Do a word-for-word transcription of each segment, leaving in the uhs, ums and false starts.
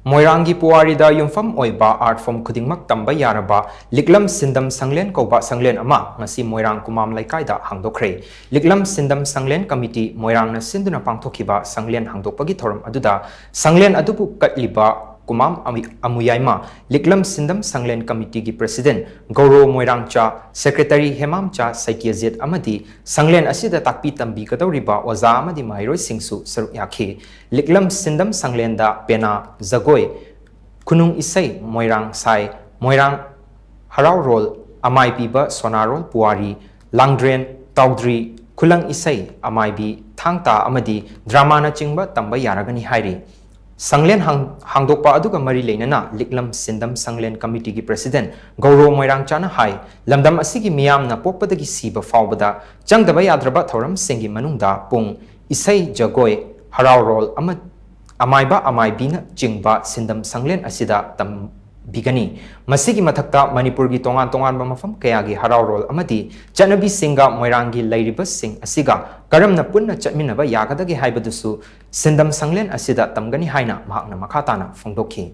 ꯃꯣꯏꯔꯥꯡꯒꯤ ꯄꯨꯋꯥꯔꯤꯗ ꯌꯨꯝꯐꯝ ꯑꯣꯏꯕ art form ꯈꯨꯗꯤꯡꯃꯛ ꯇꯝꯕ ꯌꯥꯔꯕ ꯂꯤꯛꯂꯝ ꯁꯤꯟꯗꯝ ꯁꯪꯂꯦꯟ ꯀꯧꯕ ꯁꯪꯂꯦꯟ ꯑꯃ ꯉꯁꯤ ꯃꯣꯏꯔꯥꯡ ꯀꯨꯃꯥꯝ ꯂꯩꯀꯥꯏꯗ ꯍꯥꯡꯗꯣꯛꯈ꯭ꯔꯦ꯫ ꯂꯤꯛꯂꯝ ꯁꯤꯟꯗꯝ ꯁꯪꯂꯦꯟ ꯀꯃꯤꯇꯤ ꯃꯣꯏꯔꯥꯡꯅ ꯁꯤꯟꯗꯨꯅ ꯄꯥꯡꯊꯣꯛꯈꯤꯕ ꯁꯪꯂꯦꯟ ꯍꯥꯡꯗꯣꯛꯄꯒꯤ ꯊꯧꯔꯝ ꯑꯗꯨꯗ ꯁꯪꯂꯦꯟ ꯑꯗꯨꯕꯨ ꯀꯠꯂꯤꯕ ꯀꯨꯃꯥꯝ ꯑꯃꯨ-, ꯑꯃꯨꯌꯥꯏꯃ, ꯂꯤꯛꯂꯝ ꯁꯤꯟꯗꯝ ꯁꯪꯂꯦꯟ ꯀꯃꯤꯇꯤꯒꯤ president ꯒꯧꯔꯣ ꯃꯣꯏꯔꯥꯡꯆꯥ, secretary ꯍꯦꯃꯥꯝꯆꯥ ꯁꯩꯀ꯭ꯌꯖꯤꯠ ꯑꯃꯗꯤ ꯁꯪꯂꯦꯟ ꯑꯁꯤꯗ ꯇꯥꯛꯄꯤ ꯇꯝꯕꯤꯒꯗꯧꯔꯤꯕ ꯑꯣꯖꯥ ꯑꯃꯗꯤ ꯃꯍꯩꯔꯣꯏꯁꯤꯡꯁꯨ ꯁꯔꯨꯛ ꯌꯥꯈꯤ꯫ ꯂꯤꯛꯂꯝ ꯁꯤꯟꯗꯝ ꯁꯪꯂꯦꯟꯗ ꯄꯦꯅꯥ, ꯖꯒꯣꯏ, ꯈꯨꯅꯨꯡ ꯏꯁꯩ, ꯃꯣꯏꯔꯥꯡ ꯁꯥꯏ, ꯃꯣꯏꯔꯥꯡ ꯍꯔꯥꯎꯔꯣꯜ, ꯑꯃꯥꯏ ꯄꯤꯕ ꯁꯣꯅꯥꯔꯣꯜ ꯄꯨꯋꯥꯔꯤ, ꯂꯥꯡꯗ꯭ꯔꯦꯟ, ꯇꯥꯎꯗ꯭ꯔꯤ, ꯈꯨꯂꯪ ꯏꯁꯩ, ꯑꯃꯥꯏꯕꯤ, ꯊꯥꯡ ꯇꯥ ꯑꯃꯗꯤ dramaꯅꯆꯤꯡꯕ ꯇꯝꯕ ꯌꯥꯔꯒꯅꯤ ꯍꯥꯏꯔꯤ꯫ ꯁꯪꯂꯦꯟ ꯍꯥꯡ-, ꯍꯥꯡꯗꯣꯛꯄ ꯑꯗꯨꯒ ꯃꯔꯤ ꯂꯩꯅꯅ ꯂꯤꯛꯂꯝ ꯁꯤꯟꯗꯝ ꯁꯪꯂꯦꯟ ꯀꯃꯤꯇꯤꯒꯤ president ꯒꯧꯔꯣ ꯃꯣꯏꯔꯥꯡꯆꯥꯅ ꯍꯥꯏ, ꯂꯝꯗꯝ ꯑꯁꯤꯒꯤ ꯃꯤꯌꯥꯝꯅ ꯄꯣꯛꯄꯗꯒꯤ ꯁꯤꯕ ꯐꯥꯎꯕꯗ ꯆꯪꯗꯕ ꯌꯥꯗ꯭ꯔꯕ ꯊꯧꯔꯝꯁꯤꯡꯒꯤ ꯃꯅꯨꯡꯗ ꯄꯨꯡ, ꯏꯁꯩ, ꯖꯒꯣꯏ, ꯍꯔꯥꯎꯔꯣꯜ ꯑꯃ-, ꯑꯃꯥꯏꯕ ꯑꯃꯥꯏꯕꯤꯅꯆꯤꯡꯕ ꯁꯤꯟꯗꯝ ꯁꯪꯂꯦꯟ ꯑꯁꯤꯗ ꯇꯝꯕꯤꯒꯅꯤ꯫ ꯃꯁꯤꯒꯤ ꯃꯊꯛꯇ ꯃꯅꯤꯄꯨꯔꯒꯤ ꯇꯣꯉꯥꯟ ꯇꯣꯉꯥꯟꯕ ꯃꯐꯝ ꯀꯌꯥꯒꯤ ꯍꯔꯥꯎꯔꯣꯜ ꯑꯃꯗꯤ ꯆꯠꯅꯕꯤꯁꯤꯡꯒ ꯃꯣꯏꯔꯥꯡꯒꯤ ꯂꯩꯔꯤꯕꯁꯤꯡ ꯑꯁꯤꯒ ꯀꯔꯝꯅ ꯄꯨꯟꯅ ꯆꯠꯃꯤꯟꯅꯕ ꯌꯥꯒꯗꯒꯦ ꯍꯥꯏꯕꯗꯨꯁꯨ ꯁꯤꯟꯗꯝ ꯁꯪꯂꯦꯟ ꯑꯁꯤꯗ ꯇꯝꯒꯅꯤ ꯍꯥꯏꯅ ꯃꯍꯥꯛꯅ ꯃꯈꯥ ꯇꯥꯅ ꯐꯣꯡꯗꯣꯛꯈꯤ꯫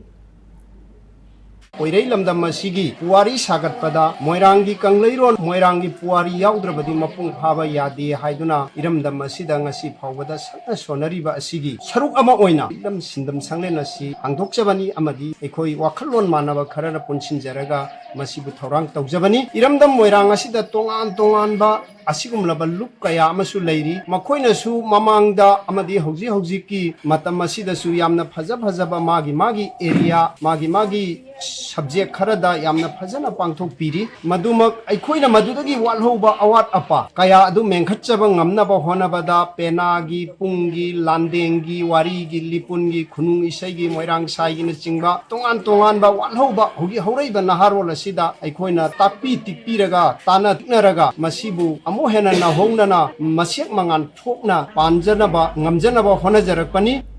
ꯄꯣꯏꯔꯩ ꯂꯝꯗꯝ ꯑꯁꯤꯒꯤ ꯄꯨꯋꯥꯔꯤ ꯁꯥꯒꯠꯄꯗ ꯃꯣꯏꯔꯥꯡꯒꯤ ꯀꯪꯂꯩꯔꯣꯟ, ꯃꯣꯏꯔꯥꯡꯒꯤ ꯄꯨꯋꯥꯔꯤ ꯌꯥꯎꯗ꯭ꯔꯕꯗꯤ ꯃꯄꯨꯡ ꯐꯥꯕ ꯌꯥꯗꯦ ꯍꯥꯏꯗꯨꯅ ꯏꯔꯝꯗꯝ ꯑꯁꯤꯗ ꯉꯁꯤ ꯐꯥꯎꯕꯗ ꯁꯛꯅ ꯁꯣꯟꯅꯔꯤꯕ ꯑꯁꯤꯒꯤ ꯁꯔꯨꯛ ꯑꯃ ꯑꯣꯏꯅ ꯂꯤꯛꯂꯝ ꯁꯤꯟꯗꯝ ꯁꯪꯂꯦꯟ ꯑꯁꯤ ꯍꯥꯡꯗꯣꯛꯆꯕꯅꯤ ꯑꯃꯗꯤ ꯑꯩꯈꯣꯏ ꯋꯥꯈꯜꯂꯣꯟ ꯃꯥꯟꯅꯕ ꯈꯔꯅ ꯄꯨꯟꯁꯤꯟꯖꯔꯒ ꯃꯁꯤꯕꯨ ꯊꯧꯔꯥꯡ ꯇꯧꯖꯕꯅꯤ꯫ ꯏꯔꯝꯗꯝ ꯃꯣꯏꯔꯥꯡ ꯑꯁꯤꯗ ꯇꯣꯉꯥꯟ ꯇꯣꯉꯥꯟꯕ ꯑꯁꯤꯒꯨꯝꯂꯕ ꯂꯨꯞ ꯀꯌꯥ ꯑꯃꯁꯨ ꯂꯩꯔꯤ꯫ ꯃꯈꯣꯏꯅꯁꯨ ꯃꯃꯥꯡꯗ ꯑꯃꯗꯤ ꯍꯧꯖꯤꯛ ꯍꯧꯖꯤꯛꯀꯤ ꯃꯇꯝ ꯑꯁꯤꯗꯁꯨ ꯌꯥꯝꯅ ꯐꯖ ꯐꯖꯕ ꯃꯥꯒꯤ ꯃꯥꯒꯤ area, ꯃꯥꯒꯤ ꯃꯥꯒꯤ subject ꯈꯔꯗ ꯌꯥꯝꯅ ꯐꯖꯅ ꯄꯥꯡꯊꯣꯛꯄꯤꯔꯤ꯫ ꯃꯗꯨꯃꯛ ꯑꯩꯈꯣꯏꯅ ꯃꯗꯨꯗꯒꯤ ꯋꯥꯠꯍꯧꯕ ꯑꯋꯥꯠ ꯑꯄꯥ ꯀꯌꯥ ꯑꯗꯨ ꯃꯦꯟꯈꯠꯆꯕ ꯉꯝꯅꯕ ꯍꯣꯠꯅꯕꯗ ꯄꯦꯅꯥꯒꯤ, ꯄꯨꯡꯒꯤ, ꯂꯥꯟꯗꯦꯡꯒꯤ, ꯋꯥꯔꯤꯒꯤ, ꯂꯤꯄꯨꯟꯒꯤ, ꯈꯨꯅꯨꯡ ꯏꯁꯩꯒꯤ, ꯃꯣꯏꯔꯥꯡ ꯁꯥꯏꯒꯤꯅꯆꯤꯡꯕ ꯇꯣꯉꯥꯟ ꯇꯣꯉꯥꯟꯕ ꯋꯥꯠꯍꯧꯕ ꯍꯧꯖꯤꯛ ꯍꯧꯔꯛꯏꯕ ꯅꯍꯥꯔꯣꯜ ꯑꯁꯤꯗ ꯑꯩꯈꯣꯏꯅ ꯇꯥꯛꯄꯤ ꯇꯤꯛꯄꯤꯔꯒ, ꯇꯥꯟꯅ ꯇꯤꯛꯅꯔꯒ ꯃꯁꯤꯕꯨ ꯑꯃꯨꯛ ꯍꯦꯟꯅ ꯅꯧꯍꯧꯅꯅ ꯃꯁꯦꯛ ꯃꯉꯥꯜ ꯊꯣꯛꯅ ꯄꯥꯟꯖꯅꯕ ꯉꯝꯖꯅꯕ ꯍꯣꯠꯅꯖꯔꯛꯄꯅꯤ꯫